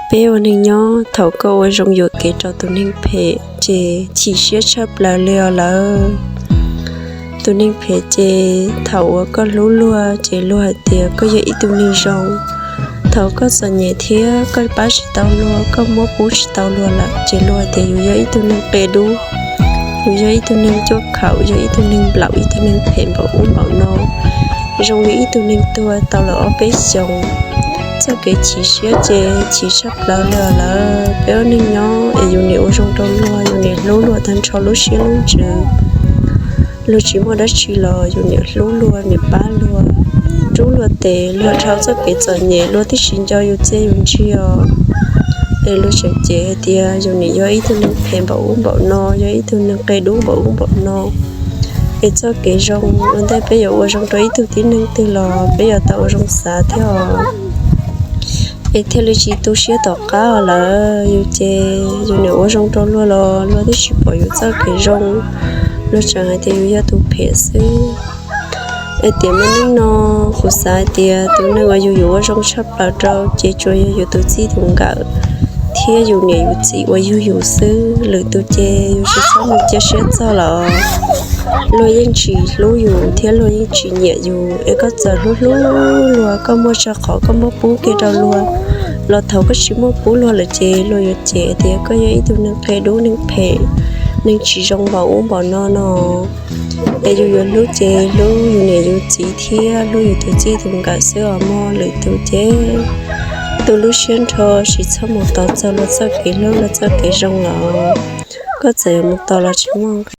Peb ua neeg nyob, thaum koj ua zoo yuam kev rau tus neeg phem ces chim siab tshaj plaws li os lawm. Tus neeg phem ces thaum uas koj hlub luag ces luag hais tias koj yog ib tug neeg zoo. Thaum koj txom nyem thiab koj pab tsis tau luag, koj muab pub tsis tau luag lawm ces luag hais tias yus yog ib tug neeg qia dub, yus yog ib tug neeg cuaj khaum, yog ib tug neeg nplaum, ib tug neeg phem npaum ub npaum no, zoo li ib tug neeg tuag tau lawm ob peb xyoos. Txoj kev chim siab ces chim tshaj plaws li os lawm. Peb ua neeg nyob es yus niam ua zoo rau luag, yus niam hlub luag tag nrho lub siab lub ntsws. Luag tsis muaj dab tsi los yus niam hlub luag, niam pab luag, rub luag tes luag dhau txoj kev txom nyem, luag tib si nco yus txiaj yus ntsig os. Es luag tseem cem hais tias yus niam yog ib tug neeg phem npaum ub npaum no, yog ib tug neeg qia dub npaum ub npaum no. Es txoj kev zoo ua ntej peb yuav ua zoo rau ib tug tib neeg twg los peb yuav tau ua zoo xav thiab os. Es thiaj li tsis tu siab tom qab os lawm. Yus ces yus niam ua zoo rau luag los luag twb tsis pom yus txoj kev zoo, luag tseem hais tias yus yog tus phem xwb. Es tiam me neej no kuv xav hais tias tus neeg uas yus yuav ua zoo tshaj plaws rau ces tsuas yog yus tus txij tus nkawm thiab yus niam yus txiv uas yug yus xwb. Lwm tus ces yus tsis txhob mus cia siab txog lawm. Luag yeej tsis hlub yus thiab luag yeej tsis nyiam yus. Es koj txawm hlub hlub luag, koj muaj tso qhov koj muab pub kiag rau luag, los thaum koj tsis muaj pub luag lawm ces luag yuav cem tias koj yog ib tug neeg qia dub, neeg phem, neeg tsis zoo npaum ub npaum no no. Es yus yuav hlub ces hlub yus niam yus txiv thiab hlub yus tus txij tus nkawm xwb os mog. Lwm tus ces tu lub siab nrho, tsis txhob mus tos txog luag txoj kev hlub luag txoj kev zoo los koj txawm yuav mus tos los tsis muaj